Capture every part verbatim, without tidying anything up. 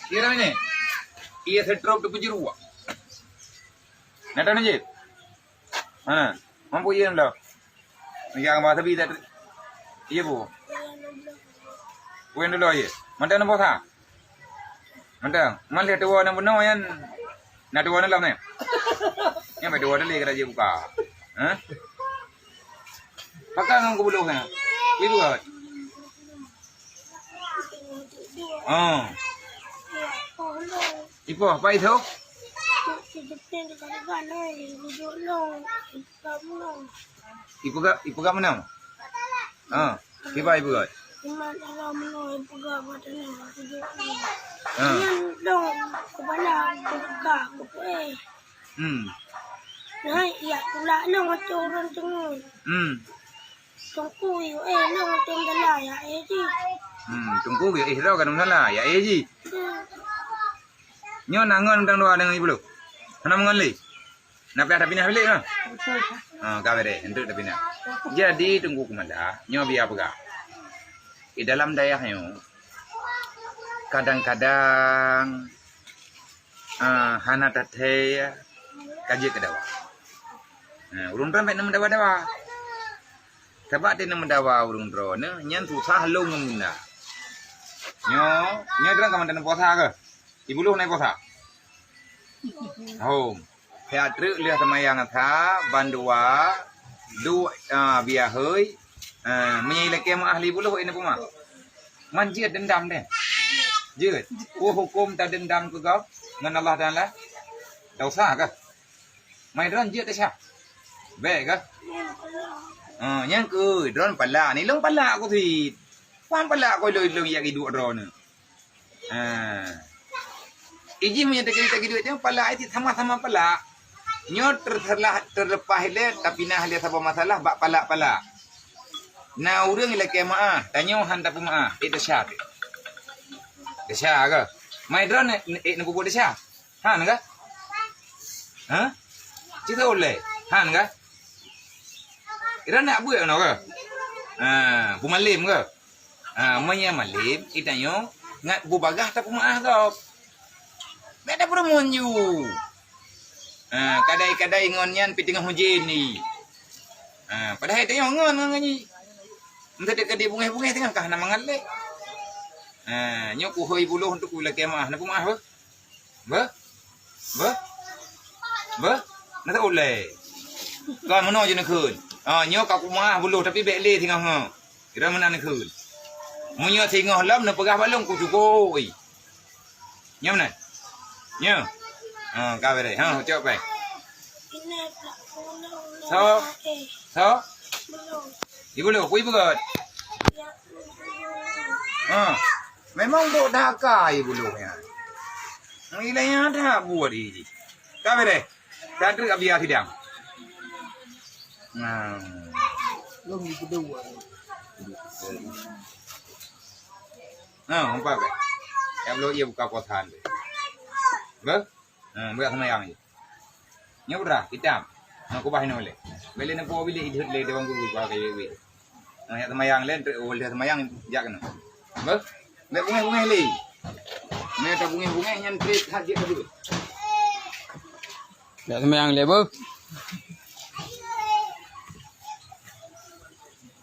Kira ni. Iya setrop tu pejeruak. Nada ni je. Ha, mampu iya dah. Iya, masa bi tak. Iya bu. Kuen dulu iya. Mantap nampak sah. Mantap. Man lé tuwo nyang bunoe nyan. Na tuwo dalam nyan. Nyan bai tuwo dalam keuda jih buka. Ha? Pakai ngon kubuluh nyan. Wih buka. Oh. Ipo, apa itu? Ipeugah, ipeugah meunan. Ha, kiban ipeugah. Iman Allah meunoe ipeugah bak tanyoe. Ha. Nyan dong kepala kuka kupe. Hmm. Nah, ya pula nong macam orang tengok. Hmm. Tungku yue eh nong macam dalam ya eh ji. Hmm, tungku yue eh dah kan dalam ya eh ji. Hmm. Nyoe na ngon tang dua dengan ibu lu. Hana mengon lé. Na payah tapinah bilik ha? Ha, ka bereh, enteuk tapinah. Jadi Teungku Keumanda, nyoe biya peugah. Di dalam dayah nyoe, kadang-kadang, ah, hana tathee ka jeuet keu dawa. Nah, ureueng droe bèk na meudawa-dawa. Sabab teuh na meudawa ureueng droe nyan susah lôn ngon bunda. Nyoe, nyoe droe ka mantong puasa keuh? Ibu lu na puasa? Hom. Siat treuk lheueh seumayang asar, bandua, duek, ah, biya hôi, ah, meunyoe ilakèe meu'ah lé buluh, eh, na peumeu'ah. Man jeuet deundam deh. Jeuet. Peue huköm tadeundam keu gob ngon Allah Taala? Dosa kah? Mai droen jeuet desya. Bèk kah? Ah, nyan keuh, droen palak. Ni lôn palak ku sit. Paham palak ku lôn, lôn jak iduek droeneuh. Ha. Iji meunyoe teukiri-teukiri duek nyoe palak, iji sama-sama palak. Nyoe terselah, terleupah ilèe, tapinah ilèe saboh masalah bak palak-palak. Na ureueng ilakèe meu'ah, tanyoe han tapeumeu'ah, eh, desya teuh. Desya keuh? Mai droen, eh, eh, neupeubuet desya? Han keuh? Ha? Cit ulèe. Han keuh? Droen nak buet keunoe keuh? Ha, peumalem keuh? Ha, meunyoe malem, geutanyoe ngat bubagaih tapeumeu'ah gob. Bèk tapeureumeun ju. Ha, kadai-kadai ngon nyan pih teungoh ujeuen ni. Ha, padahai tanyoe ngon, ngon, ngon nyan. Meuteudeuk keu di bungéh-bungéh teungoh ka hana mangat lé. Ha, nyoe kuhôi buluh untuk kulakèe meu'ah, na peumeu'ah beuh? Beuh? Beuh? Beuh? Na taulèe. Ka meunoe jih neukheun. Ha, nyoe ka kumeu'ah buluh, tapi bèk lé singoh nyoe. Kira meunan neukheun. Meunyoe singoh lom neupeugah bak lôn kucukôi. Nyoe meunan. Nyoe. Ha, ka beureh. Ha, cok pai. So. So. Ibu lu, kui peugöt. Ha. Memang dok dakai buluh nyan. Ilèe nyan that buet jih. Ka beureh. Ka treuk Abi Afidang. Nah. Lom di kedua. Nah, nampak beh. Ya belum ia buka puasa tu. Beh? Nah, buat sama yang ni. Nyoe udah, hitam. Nah, kubah ini boleh. Boleh nampak bila idhut le dewan guru, kubah kaya weh. Nah, yak semayang lain, trik uleh semayang, jak kena. Beh? Bek bungeh-bungeh le. Meh tabungeh-bungeh nyan trik hak jek dulu. Yak semayang le, beh.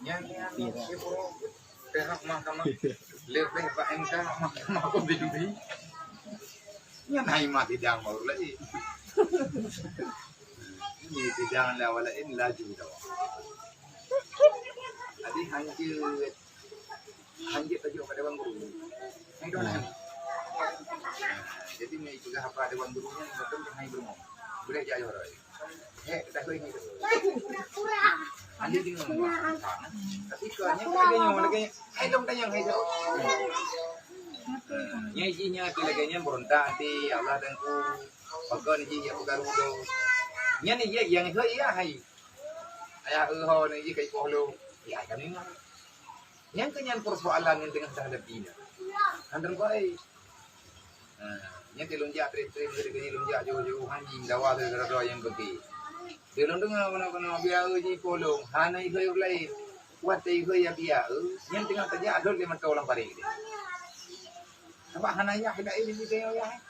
Nyan, nyan, nyan, pihak mahkamah. Lebih bak M K mahkamah konstitusi. Nyan hai mah sidang baru lagi. Ini sidang lawan lain laju dah. Tadi hancur, hancur tajuk pada Dewan Guru. Hai dah lah. Jadi ni juga apa Dewan Guru ni betul hai belum. Boleh jaya orang. Eh, kita kau ini. Ada di mana? Tapi kau ni kau lagi nyawa lagi. Hai dong tanya hai jawab. Nya isinya tu lagi nya berontak hati Allah dan ku. Pakon ji ya pegaru tu. Nya ni ya yang itu iya hai. Ayah eh ho ni ji kai poh lo. Ya kami mah. Nyang keu nyan persoalan nyang teungoh tahadapi nyan. Hana teungku ai. Ha, nyan keu lôn jak treb-treb, keu lôn jak jauh-jauh, han jeuet dawa keu droe nyang beutôi. Di lôn deungoe keunoe-keunoe, biya-e jih polong, hana ihôi ureueng laén. Watèe ihôi ya biya-e, nyan teungoh tajak dot lé mantong lam parék. Bah hana yah dak ini kita yah.